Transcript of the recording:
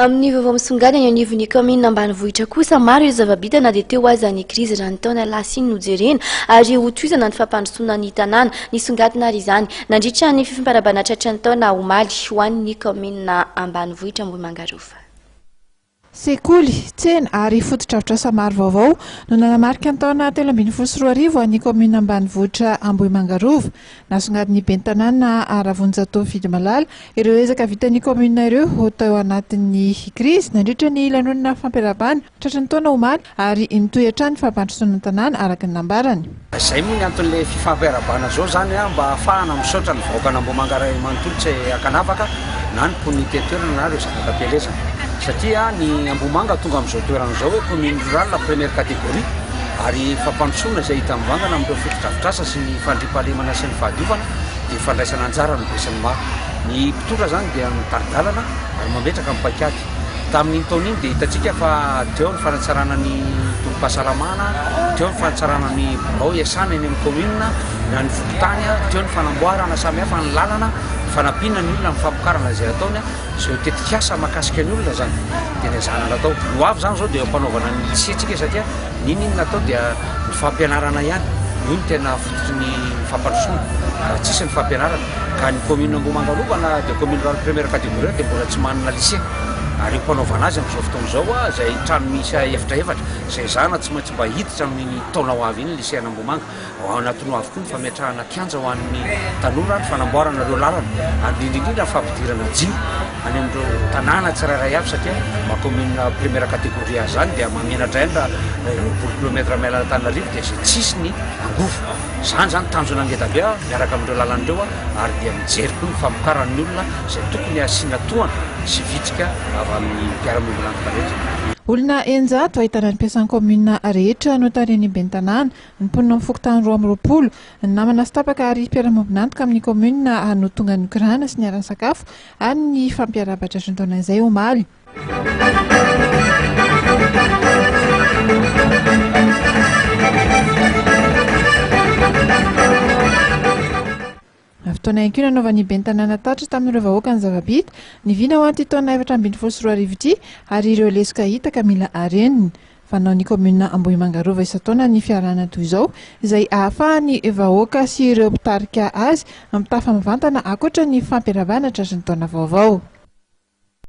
Amin'ny vaovao misongadina eny anivon'ny kaominina ambanivohitra kosa, maro ireo zava-bita na dia teo aza ny krizy raha ny taona lasa iny no jerena ary hotohizana ny fampandrosoana ny tanàna. Nisongadina ary izany nandritra ny fifampiarahabana tratran'ny taona omaly ho an'ny kaominina ambanivohitra Ambohimangarova. Sekoly, tsena ary fotodrafitrasa maro vaovao no nanamarika ny taona 2013 ho an'ny kaominina ambanivohitra Ambohimangarova. Nasongadin'ny ben'ny tanàna Ravonjatovo Fidimalala ireo ezaka vitan'ny kaominina ireo tao anatin'ny krizy nandritra ny lanonana fampiarahabana tratry ny taona omaly ary mitohy hatrany ny fampandrosoana ny tanàna araka ny nambarany. Izay moa ny anton'ilay fifampiarahabana izao izany mba hahafahana misaotra ny vahoakan'Ambohimanga iray manontolo tsy ankanavaka na ny mponina ety an-toerana na ireo zanaka am-pielezana satria ny Ambohimanga tonga amin'izao toerana izao hoe commune rurale première catégorie ary fampandrosoana izay hita mivantana amin'ireo fotodrafitrasa sy ny fandriampahalemana sy ny fahadiovana dia fandraisana anjara no besinimaro. Ny mpitondra izany dia mitari-dalana ary mametraka ny paikady. Tamin'iny taona iny dia hitantsika fa teo ny fanatsarana ny tobim-pahasalamana, teo ny fanatsarana ny birao iasana eny amin'ny commune na ny fokontany, teo ny fanamboarana samihafa ny lalana, ny fanampiana ny olona amin'ny famokarana izay ataony, izay tetikasa mahakasika ny olona izany dia nezahana natao. Ny ho avy izany izao dia eo am-panaovana ny lycée tsika satria N'inon'inona atao dia ny fampianarana ihany, io no tena fototry ny fampandrosoana, raha tsisy ny fampianarana, ka ny commune Ambohimanga Rova na dia commune rurale première catégorie dia mbola tsy manana lycée, ary io mpanaovana azy amin'izao fotoana izao izay trano miisa efitra efatra, izay ezahana tsy maintsy mba hiditra amin'iny taona ho avy iny ny lycée an'Ambohimanga. Ao anatin'ny ho avy koa ny fametrahana kianja ho an'ny tanora, ny fanamboarana ireo lalana ary indrindra indrindra ny fampidirana jiro any amin'ireo tanàna tsirairay avy satria maha commune première catégorie azy izany dia mahamenatra ihany raha 20 kilomètre miala an'Antananarivo dia izay tsisy ny angovo. Izany izany tanjona ngeda be miaraka amin'ireo lalana ireo ary dia mijery koa ny famokaran'ny olona izay tokony hasiana tohana sy vitrika avy amin'ny mpiara-miombon'antoka rehetra. Olona 600 ahitana ny mpiasan'ny kaominina rehetra notarihin'ny ben'ny tanàna Ny mponina amin'ny fokontany 22, ny namana sy tapaka ary mpiara-miombon'antoka amin'ny kaominina no tonga nikorana sy niara-nisakafo ary nifampiarahaba tratry ny taona izay omaly. Fotoana ihany koa nanaovan'ny ben'ny tanàna tatitra tamin'ireo vahoaka ny zava-bita, ny vina ho an'ity taona 2014 ity ary ireo lesoka hita ka mila harenina. Fanaon'ny kaominina Ambohimanga Rova isan-taona ny fiarahana toy izao izay ahafahan'ny vahoaka sy ireo mpitarika azy mitafa mivantana ankoatra ny fampiarahabana tratry ny taona vaovao.